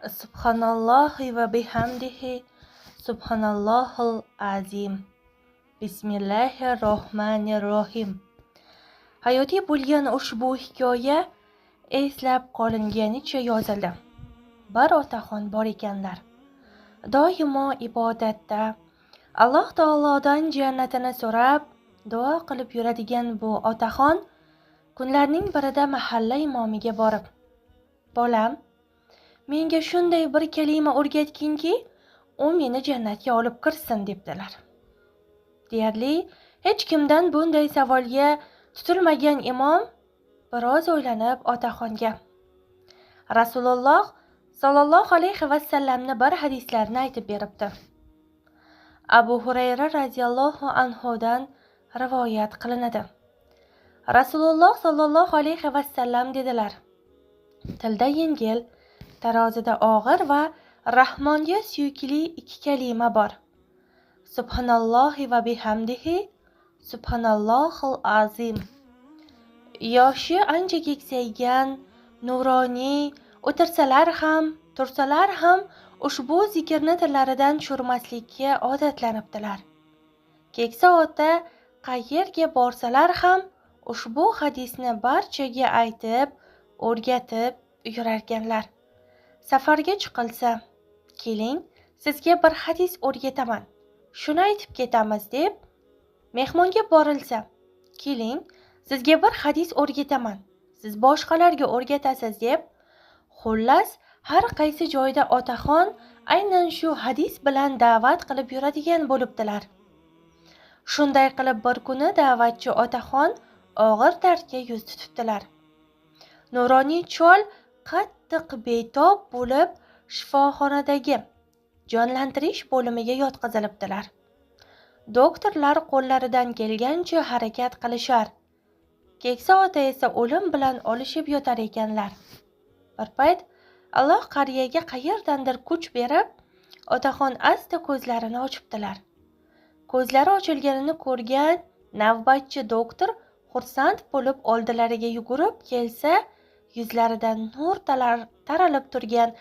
Subhanallohi va bihamdihi, subhanallohil azim. Bismillahir rohmanir rohim. Hayotiy bo'lgan ushbu hikoya eslab qolinganicha yozildi. Bir otaxon bor ekanlar. Doimo ibodatda, Alloh taolodan jannatini so'rab, duo qilib yuradigan bu otaxon kunlarning birida mahalla imomiga borib, "Bolam, menga shunday bir kalima o'rgatginki, u meni jannatga olib kirsin", debdilar. Deyarli hech kimdan bunday savolga tutilmagan imom biroz o'ylanib otaxonga Rasululloh sollallohu alayhi vasallamni bir hadislarini aytib beribdi. Abu Hurayra radhiyallohu anhudan rivoyat qilinadi. Rasululloh sollallohu alayhi vasallam dedilar: "Tilda yengil, tarozida og'ir va Rahmonga suyukli ikki kalima bor. Subhanallohi va bihamdihi, subhanallohil azim." Yoshi ancha keksaygan nuroniy o'tirsalar ham, tursalar ham ushbu zikrni tillaridan tushirmaslikka odatlanibdilar. Keksa ota qayerga borsalar ham ushbu hadisni barchaga aytib, o'rgatib yurarkanlar. Safarga chiqilsa, "Keling, sizga bir hadis o'rgataman, shuni aytib ketamiz", deb, mehmonga borilsa, "Keling, sizga bir hadis o'rgataman, siz boshqalarga o'rgatasiz", deb, xullas har qaysi joyda otaxon aynan shu hadis bilan da'vat qilib yuradigan bo'libdilar. Shunday qilib bir kuni da'vatchi otaxon og'ir dardga yuz tutibdilar. Nuroniy chol qattiq betob bo'lib shifoxonadagi jonlantirish bo'limiga yotqizilibdilar. Doktorlar qo'llaridan kelgancha harakat qilishar. Keksa ota esa o'lim bilan olishib yotar ekanlar. Bir payt Alloh qariyaga qayerdandir kuch berib, otaxon asta ko'zlarini ochibdilar. Ko'zlari ochilganini ko'rgan navbatchi doktor xursand bo'lib oldilariga yugurib kelsa, yuzlaridan nur taralib turgan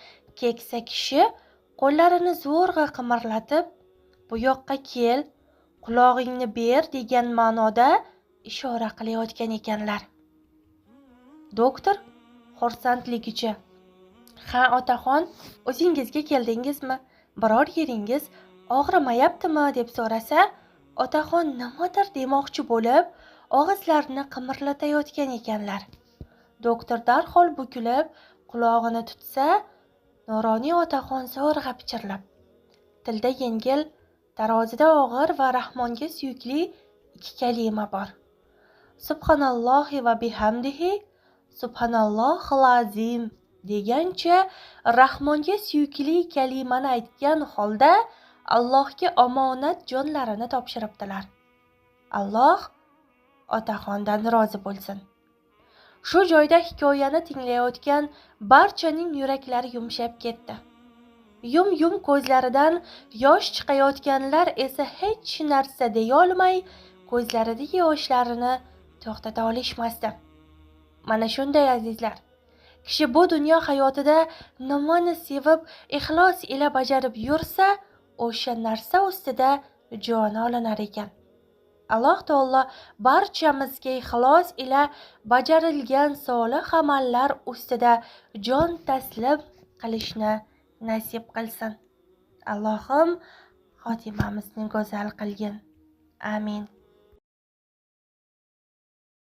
keksa kishi qo'llarini zo'rg'a qimirlatib, "Bu yoqqa kel, qulog'ingni ber" degan ma'noda ishora qilayotgan ekanlar. Doktor xursandligicha: "Ha, otaxon, o'zingizga keldingizmi? Biror yeringiz og'rimayaptimi?" deb so'rasa, otaxon nimadir demoqchi bo'lib, og'izlarini qimirlatayotgan ekanlar. Doktor darhol bukilib, qulog'ini tutsa, nuroniy otaxon zo'rg'a pichirlab, "Tilda yengil, tarozida og'ir va Rahmonga suyukli ikki kalima bor. Subhanallohi va bihamdihi, subhanallohil azim" degancha Rahmonga suyukli kalimani aytgan holda Allohga omonat jonlarini topshiribdilar. Alloh otaxondan rozi bo'lsin. Shu joyda hikoyani tinglayotgan barchaning yuraklari yumshab ketdi. Yum-yum ko'zlaridan yosh chiqayotganlar esa hech narsa deyolmay, ko'zlaridagi yoshlarini to'xtata olishmasdi. Mana shunday azizlar, kishi bu dunyo hayotida nimani sevib, ixlos ila bajarib yursa, o'sha narsa ustida joni olinar ekan. Alloh taolo barchamizga ixlos ila bajarilgan solih amallar ustida jon taslim qilishni nasib qilsin. Allohim xotimamizni go'zal qilgin. Amin.